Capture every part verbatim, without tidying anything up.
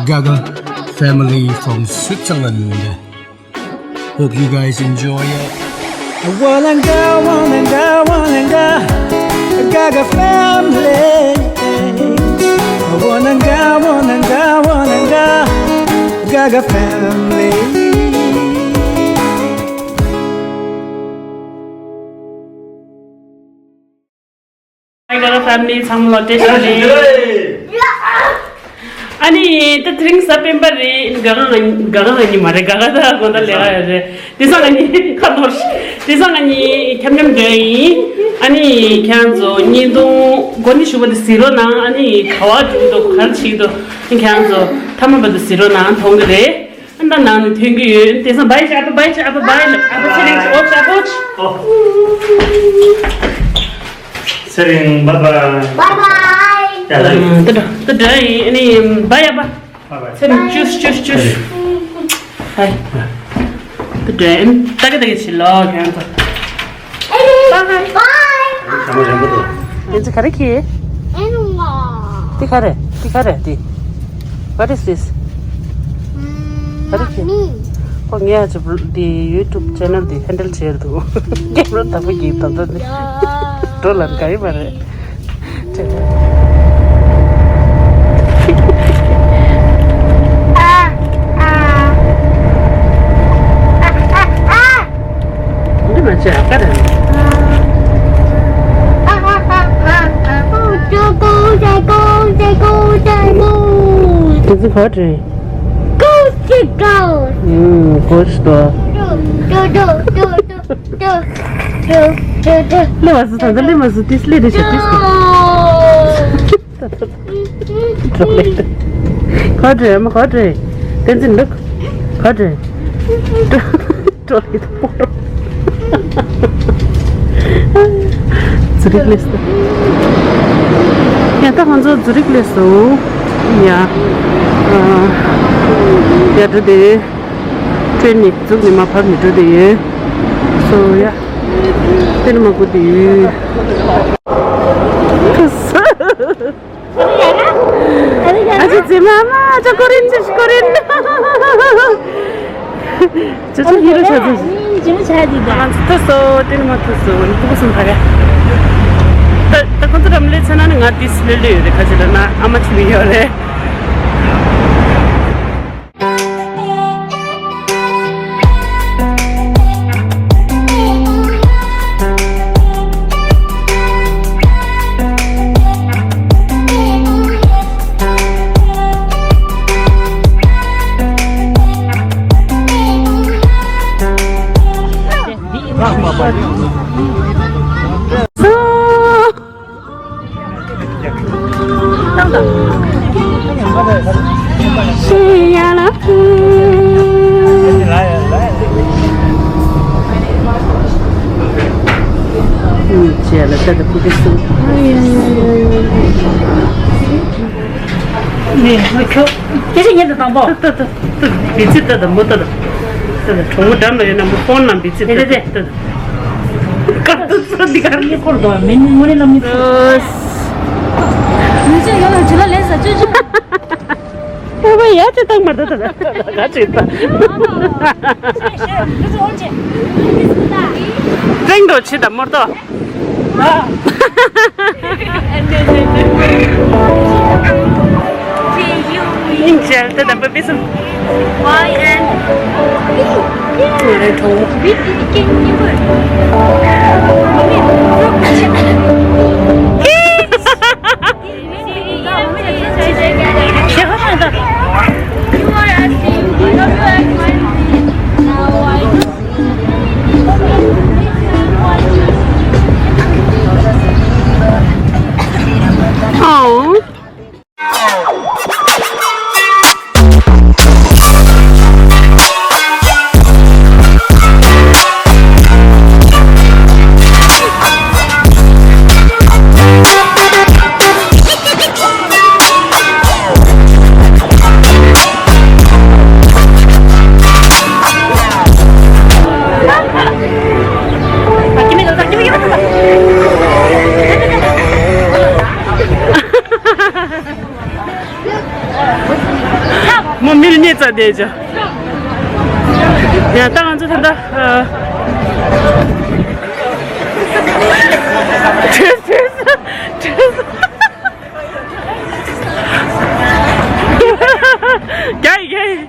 Gaga family from Switzerland. Hope you guys enjoy it. Wananga, wananga, wananga, Gaga family. Wananga, wananga, wananga, Gaga family. Hi Gaga family, ཚང་མ་ལ་བཀྲ་ཤིས་བདེ་ལེགས། ཨ་ནི་ད་དེ་རིང་གཟའ་སྤེན་པ་རེད། Gaga ང་Gaga ང་གཉིས་མ་རེད། Gaga ད་དགོང་དག་ལས་ཀ་ཡོད་རེད། དེ་སང་ང་གཉིས་ཁ་ནོར། དེ་སང་ང་གཉིས་འཁྱམ་འཁྱམ་འགྲོ་ཡིན། ཨ་ནི་ཁྱེད་རང་ཚོ་བརྙན་ཐུང་འགོ་ནས་མཇུག་བར་དུ་གཟིགས་རོགས་གནང་། ཨ་ནི་ག་བ་འགྲོ་གི་འདུག་ག་རེ་བྱེད་ཀྱི་འདུག་ཁྱེད་རང་ཚོ་མཐའ་མ་བར་དུ་གཟིགས་རོགས་གནང་། མཐོང་གི་རེད། ཨ་ད་ནང་ནས་ཐོན་གྱི་ཡོད། དེང་སང་བའི་ཅི་ཨ་ཕ། བའི་ཅི་ཨ་ཕ། བའི་ལབ། ཨ་ཕ་ཚེ་རིང་ཅི། ཨོ་ཅི་ཨ་ཕ་ཅི། ཨོ། ཚེ་རིང་བའི་བའི། བའི་བའི། ཡ་ལ། ཨ་ད་འགྲོ་ད་འགྲོ་ཡིན། ཨ་ནི་བའི་ཨ་ཕ། བའི་བའི། ཚེ་རིང་ཅུས་ཅུས་ཅུས། ཧའི། ད་འགྲོ་ཡིན། ད་ག་ད་ག་ཕྱི་ལོགས་ཁྱེད་རང་ཚོ། བའི་བའི། ཞྭ་མོ་རིང་པོ་འདུག་དེ་ཚོ་ག་རེ་ཁྱེར། ཨེ་ནོ། འདི་ག་རེ། འདི་ག་རེ་འདི། What is this? ཨམ། ག་རེ་ཁྱེར། ཁོ་ངའི་ཨ་ཅག་འདི་YouTube channel འདི་handle བྱེད་འདུག་ཀེམ་ར་དག་པོ་གིས་ད་ལྟ་འདི་འགྲོ་ལ་དགའ་ཡི་མ་རེད། འདི་མ་བྱས་ཨ་ཀ་རེད། དེ་ཚོ་ག་རེད། Goose to goose. ཨུམ། goose to། སླེབས་པ་སུ་ད་ལྟ་སླེབས་མ་སུ་ཏིས་སླེབས་རེ་ཤ་ཏིས་ཏིས། ག་རེ་མ་ག་རེ། བསྟན་འཛིན་འདུག་ག་རེ། ཀྲོ་ལི་དང་པོ་རོ། ཛུ་རིག་སླེབས་སོང་། ཡ་ད་ང་ཚོ་ཛུ་རིག་སླེབས་སོང་། ཡ། ཨ། ཡ་འགྲོ་དེ། ཀྲེན་ནི་འཛུགས་ནས་མར་བབས་ནས་འགྲོ་དེ་ཡོད། སོ་ཡ། དེ་ནི་མ་གོ་དེ་ཡོད། ཨ་ཅེ་ཙེ་མ་མ། ཅོ་ཀོ་རིན་ཅིག་ཀོ་རིན། ཅོ་ཅོ་ཧི་རོ་ཆ་ཙེ། ང་ཚོ་ཐུག་སོང་། དེ་ནི་མ་ཐུག་སོང་། སྤུ་གུ་གསུམ་ཕ་ག། ད་ད་ཁོང་ཚོ་རམ་ལས་ཚེ་ན་ནི་ང་དེ་སི་ལེ་ལེ་ཡོད་རེད། ཁ་ཅིག་ལ་ན་ཨ་མ་ཆི་མི་ཡོད་རེད། སྐད་ཆ་ཉན་དང་དང་པོ། ཏོ་ཏོ་ཏོ། བི་ཙི་ཏོ་དང་པོ་ཏོ་དང་། ཏོ་དང་གྲོགས་མོ་འགྲམ་ལ་ཡོད་ན་མོ་ཕོན་ནང་བི་ཙི་ཏོ་ཏོ་ཏོ། ཀར་ཏོ་ཏོ་འདི་གར་ངས་ཁོར་དོ་མིན་ངོ་ནས་ལམ་ནས་ཏོ། མི་ཚོས་ཡོང་ཡོང་བྱེད་ལ་ལན་ས་ཅོ་ཅོ། ཨ་བ་ཡ་ཅི་བཏང་མ་ཏོ་ཏོ་ཏོ་ག་ཅི་ཏོ། ཀྲེང་འགྲོ་ཆི་དང་མོར་ཏོ། ཡིན་ཅལ་ཏེ་དམ་པ་པི་སུམ། ཝའི་ཨེན་ང་རེ་ཁྲོ། Oh. མོ་མིར་ཉེ་ཙ་དེ་ཅོ། ཡ་ད་ང་ཚོ་ད་ད། ཨ། ཁྲིས་ཁྲིས་ཁྲིས། རྒྱ་ཡི་རྒྱ་ཡི།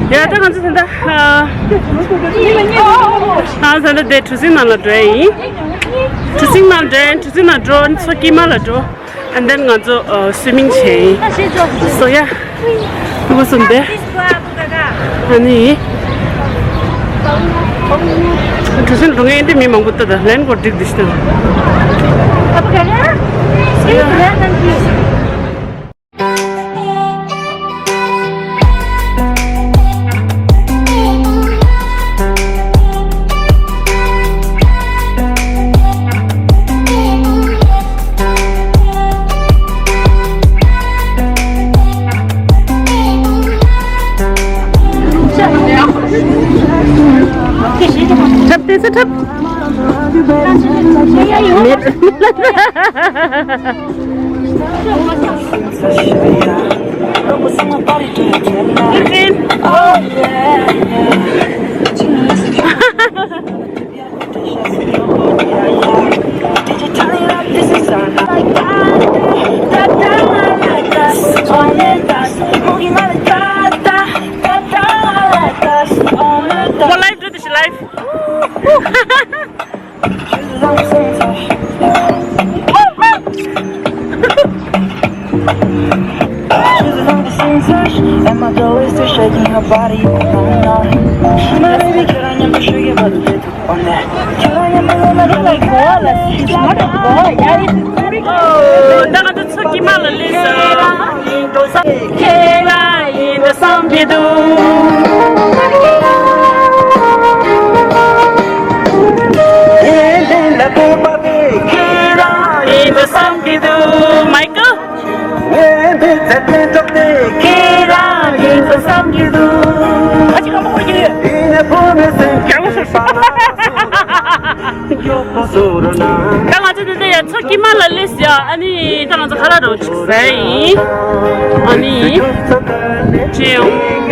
ཡ་ད་ང་ཚོ་ད་ད། ཨ། ང་ཚོ་ད་ད་དེ་གྲུ་གཟིངས་ནང་ལ་འགྲོ་ཡ་ཡིན། གྲུ་གཟིངས་ནང་འགྲོ་ཡ་ཡིན། གྲུ་གཟིངས་ནང་འགྲོ་མཚོ་དཀྱིལ་མ་ལ་འགྲོ། And then ང་ཚོ་ཨ་སུའི་མིང་བྱས་ཡིན། སོ་ཡ། ཕྲུ་གུ་གསུམ་དེ། ཨ་ནི། གྲུ་གཟིངས་འགྲོ་མཁན་དེ་མི་མང་པོ་ལྟ་ད་ལན་སྐོར་འགྲིག་འདི་ཤི་ད། འཁྲབ་དེ་ཚོ་འཁྲབ། མེད། ཁོ་ལའིབ་འགྲོ་དེ་ཤི་ལའིབ། And my girl is still shaking her body. Look like boy, yeah, it's pretty good. ད་ང་ཚོ་མཚོ་དཀྱིལ་མ་ལ་སླེབས་སོང་། ཁྱེད་རང་ཡིན་དུ་བསམ་གྱི་འདུག་ཁྱེད་རང་ཡིན་དུ་བསམ་གྱི་འདུག་མའི་ཀལ། ཁྱེད་རང་ཡིན་དུ་བསམ་གྱི་འདུག་ཁ་ཅིག་ཁ་མོ་ཁོ་ཡིན། ད་ང་ཚོ་འདི་འདྲ་ཡ་མཚོ་དཀྱིལ་མ་ལ་སླེབས་ཡ། ཨ་ནི་ད་ང་ཚོ་ཁ་ལག་འདྲ་བོ་ཅིག་ཟ་ཡིན། ཨ་ནི་ཅི་ཡོང་།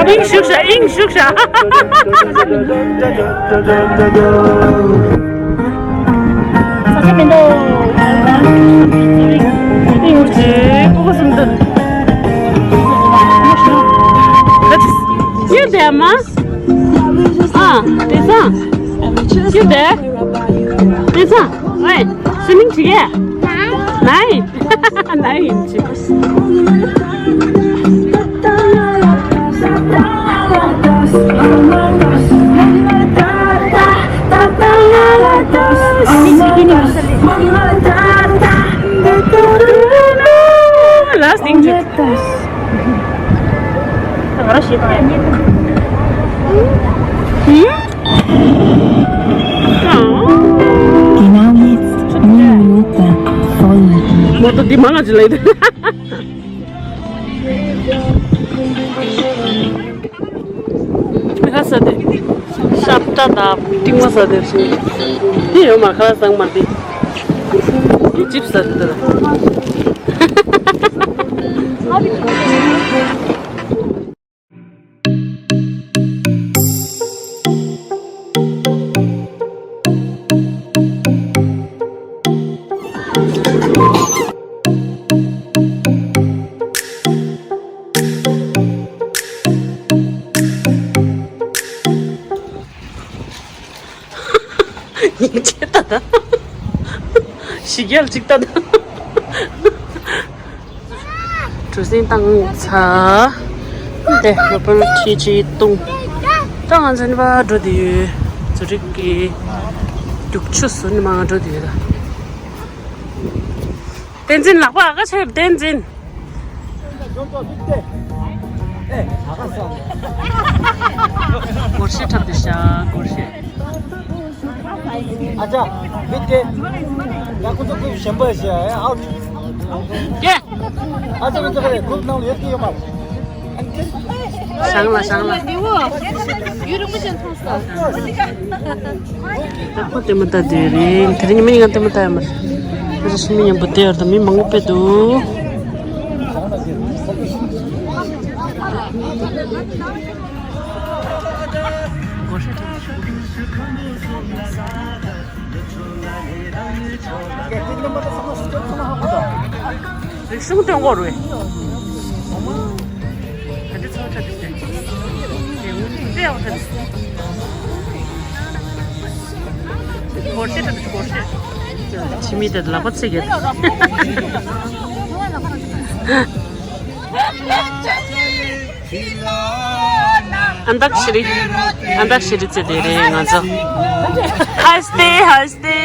ཨིང་ཞུགས་ཤ། ཨིང་ཞུགས་ཤ། ས་ཆ་མི་འདུག་ཨིང་ཅི་ཀུ་ཀུ་སུམ་འདུག་ཡོད་དེ་མ། ཨ། དེ་ཚང་། ཅི་དེ། དེ་ཚང་། ཨེ། སུའི་མིང་བྲིས་གས། ནའི། ནའི་ཡིན་ཅི། Last thing to Genau jetzt New Yorker folgen. མོ་ཏོ་འདི་མང་ང་ཅི་ལས་དེ། ཁ་ས་དེ། ཤབ་ཏ་དང་ཏིང་མ་ས་དེ་ཞིག་འདི་ཡོད་མ་ཁ་ལག་ཟང་མ་འདི། འདི་ཅིབ་ས་དེ་དེ་ལ། སྙིང་རྗེ་ད་ད། ཞི་རྒྱལ་ཅིག་ད་ད། གྲུ་གཟིངས་བཏང་ཚར། དེ་རོ་པན་ཁྲི་ཅིག་བཏུང་། ད་ང་ཚོ་ནི་བ་འགྲོ་དུས་ཡོད། ཛུ་རིག་གི་རྒྱུག་ཆུ་སུ་ནི་མ་འགྲོ་དུས་ཡོད་ད། བསྟན་འཛིན་ལག་པ་ཨ་ཁ་ཆེ་བསྟན་འཛིན། སྒོར་གཞས་འཁྲབ་དེ་ཤ་སྒོར་གཞས། ཨ་ཅག་མི་དེ། ཡ་ཁོ་ཚོ་ཁོའི་ཞེན་པ་ཞེ་ཨའོ། ཀྱེ། ཨ་ཅག་ཁོ་ཚོ་ཁོའི་ཁོའི་ནང་ལ་ཡོད་ཀྱི་ཡོད་མ། ཤང་ལ་ཤང་ལ། ད་ཁོ་ལྟད་མོ་ལྟ་དུས་རེད། དེ་རིང་མི་ཡིན་ང་ལྟད་མོ་ལྟ་ཡ་མ་རེད། རེ་ཞིག་མི་མཉམ་པོ་དེ་བར་དུ་མི་མང་པོ་དཔེ་འདུག་རིག་གཞུང་སྟོན་སྐོར་རེད། ད་ལྟ་ཚོ་ཆ་དུས་ཆེན་དེ་ཡང་ད་ལྟ་སྒོར་གཞས་ད་ལྟ་སྒོར་གཞས། ཕྱི་མི་དེ་ལག་པ་ཚིག་གི། ཨན་ཏག་ཤི་རི། ཨན་ཏག་ཤི་རི་རྩེ་དེ་རེད་ང་ཚོ། ཧ་སྟེ་ཧ་སྟེ།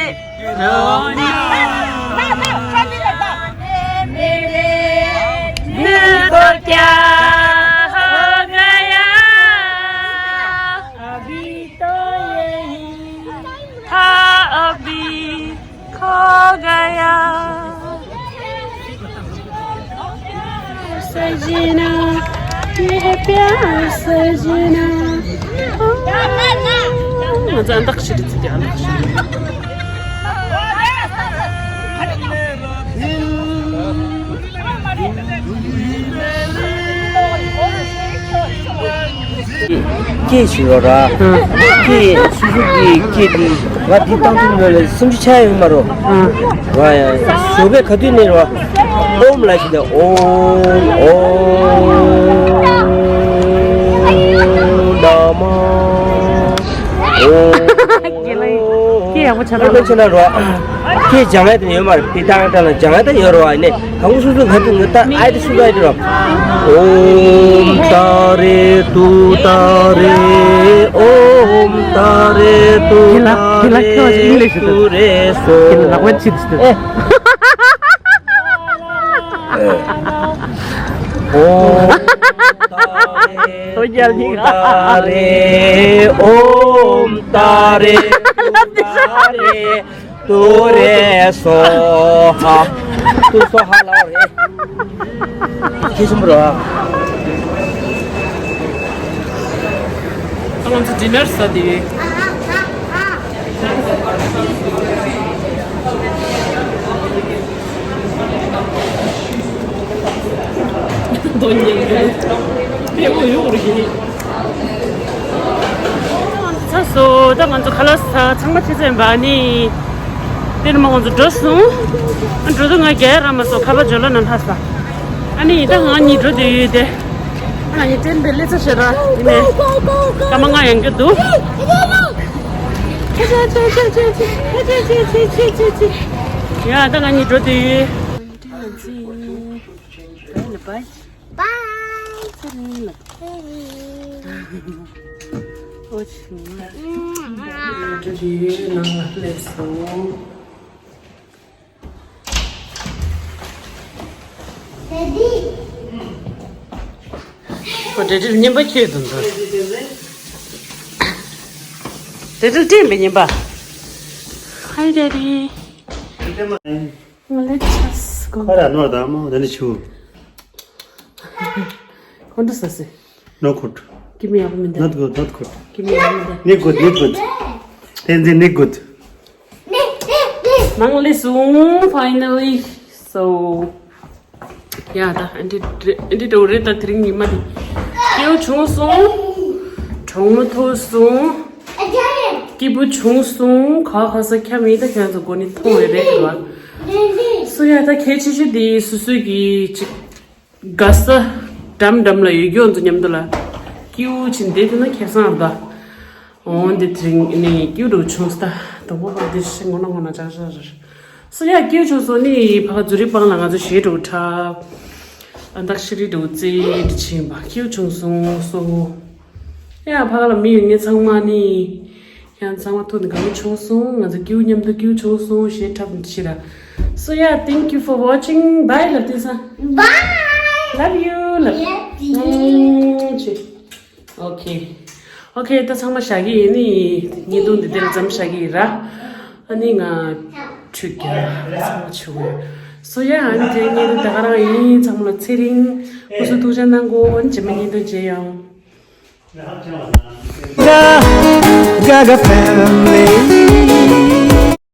दिल को क्या हो गया, अभी तो यही था, अभी खो गया। सजना, ये है प्यार सजना। ང་ཚོ་ཨན་ཏག་ཤི་རི་རྩེ་དེ། ཨན་ཏག་ཤི་རི། སྐད་ཞིག་རོ་ར། སྐད་སུ་སུ་གི་སྐད་དེ་ང་འདི་བཏང་ཐུབ་མེད་ལ་སེམས་ཤུགས་ཆག་ཡོད་མ་རོ། ང་ཡ་ཞོགས་པའི་ག་དུས་ནས་རོ། ཨོམ་ལ་ཞིག་ད་ཨོམ་ཨོམ་ད་མ་ཨོམ། སྐད་ཡག་པོ་ཆགས་ཨོམ་ལ་ཆེ་ན་རོ། ཁྱེད་སྦྱང་ཡ་དེ་ཡོད་མ་རེད། དེ་ཏང་ཏང་ལ་སྦྱང་ཡ་ད་ཡོད་རེད་བ། ཨ་ནི་གང་སུ་སུ་ང་ཚོ་ངི་ད་ཨའི་དེ་སུ་ད་ཡོད་རེད། ཨོམ་ཏཱ་རེ་ཏུ་ཏཱ་རེ། ཨོམ་ཏཱ་རེ་ཏུ་ཏཱ་རེ་ཏུ་རེ་སོ། ཨོམ་ཏཱ་རེ་ཏུ་ཏཱ་རེ། ཨོམ་ཏཱ་རེ་ཏུ་ཏཱ་རེ། ཏུ་རེ་སོ་ཧ། ཏུ་སོ་ཧ་ལ་རེ། ཁྱེད་ཆུང་རོ། ང་ཚོ་ཌི་ནར་ཟ་དེ་ཡོད། དོན་ཉེ་དེ་ཕེ་བོ་ཡོད་རེད། ཚ་སོ། ད་ང་ཚོ་ཁ་ལག་ཟ་ཚང་མ་ཆེ་ཚད་ཡིན་པ། ཨ་ནི་དེ་ནས་མ་ང་ཚོ་འགྲོ་སོང་། ཨ་འགྲོ་དུས་ང་རྒྱལ་ར་མ་སོང་། ཁ་པར་ཇོ་ལོ་ན་ལྷག་ས། ཨ་ནི་ད་ང་གཉིས་འགྲོ་དུས་ཡོད་དེ། ཨ་ང་གཉིས་བསྟན་པའི་ལས་ཚ་ཞེ་དྲག་ཡིན་ནས་སྐར་མ་ལྔ་ཡན་གྱི་འདུག་ཡ་ད་ང་གཉིས་འགྲོ་དུས་ཡོད། Bye. Bye. Daddy. ཨོ་ཌེ་ཌི་རྙིང་པ་ཁྱོད་དུ་འདུག་ཌེ་ཌི་སྤྲིན་པའི་རྙིང་པ། Hi Daddy. ང་ལས་ཆགས་སོང་། ཁ་ར་ནོར་དང་མོ་ད་ནི་ཆུ། ཁོང་ཁྲོ་ཟ་སྲིད། No good. Give me a minute. Not good, not good. Give me a minute. Need good, need good. Tenzin, need good. མང་ལས་སོང་། Finally. So. ཡ་ད་ཨ་འདི་ཨ་འདི་འགྲོ་རེད། ད་དེ་རིང་ཉི་མ་འདི་སྐྱིད་པོ་བྱུང་སོང་། གྲོགས་མོ་ཐུག་སོང་། སྐྱིད་པོ་བྱུང་སོང་། ཁ་ཁ་ས་ཁྱམ་ཡིན་ད། ཁྱེད་ཚོ་གོ་ནི་མཐོང་བས་རེད་བ། སུ་ཡ་ད་གལ་ཆེ་ཤོས་དེ་སུ་སུ་གི་ཅིག་དགའ་ས་འགྲམ་འགྲམ་ལ་ཡོད་རྒྱུ་ཚོ་མཉམ་དུ་ལ་སྐྱིད་པོ་བྱས་བསྡད་ཐུབ་ན་ཁེ་བཟང་རེད་ད། འོ་འདི་དེ་རིང་ནི་སྐྱིད་པོ་འདྲ་བྱུང་སོང་ད། དང་པོ་ཧོ་འདི་ཤི་ངོ་ན་ངོ་ན་ཅག་ཅག་རེད། སོ་ཡ་སྐྱིད་པོ་བྱུང་སོང་ནི་ཕ་ག་ཛུ་རི་པང་ལ་ང་ཚོ་གཞས་འདྲ་བོ་འཁྲབ། ཨ་ཏག་ཤི་རི་འདྲ་བོ་རྩེ་འདྲ་ཕྱིན་པ་སྐྱིད་པོ་བྱུང་སོང་སོ། ཡ་ཕ་ག་ལ་མི་ཡོད་ངེད་ཚང་མ་ནི། ཡང་ཚང་མ་ཐུག་ནས་དགའ་པོ་བྱུང་སོང་། ང་ཚོ་སྐྱིད་པོ་མཉམ་དུ་སྐྱིད་པོ་བྱུང་སོང་། གཞས་འཁྲབ་འདི་ཕྱི་ར། So yeah, thank you for watching. Bye ལབ་དུས་ས། Bye. Love you ལབ། Love you. ཨུམ་ཆི། Okay. Okay, ད་ཚང་མ་བཞག་གི་ཡིན་ནི། བརྙན་ཐུང་འདི་འདིར་མཚམས་བཞག་གི་ཡིན་ར། ཨ་ནི་ང་ཁྲུས་རྒྱག་ཚང་མ་བྱེད་དགོས། So yeah, ཨ་ནི་དེ་བརྙན་ཐུང་ད་ག་རང་ཡིན། ཚང་མ་ལ་ཚེ་རིང་། སྐུ་གཟུགས་ཐུགས་ཅག་གནང་གོ། ཨ་ནི་རྗེས་མ་བརྙན་ཐུང་མཇལ་ཡོང་། Gaga, Gaga family.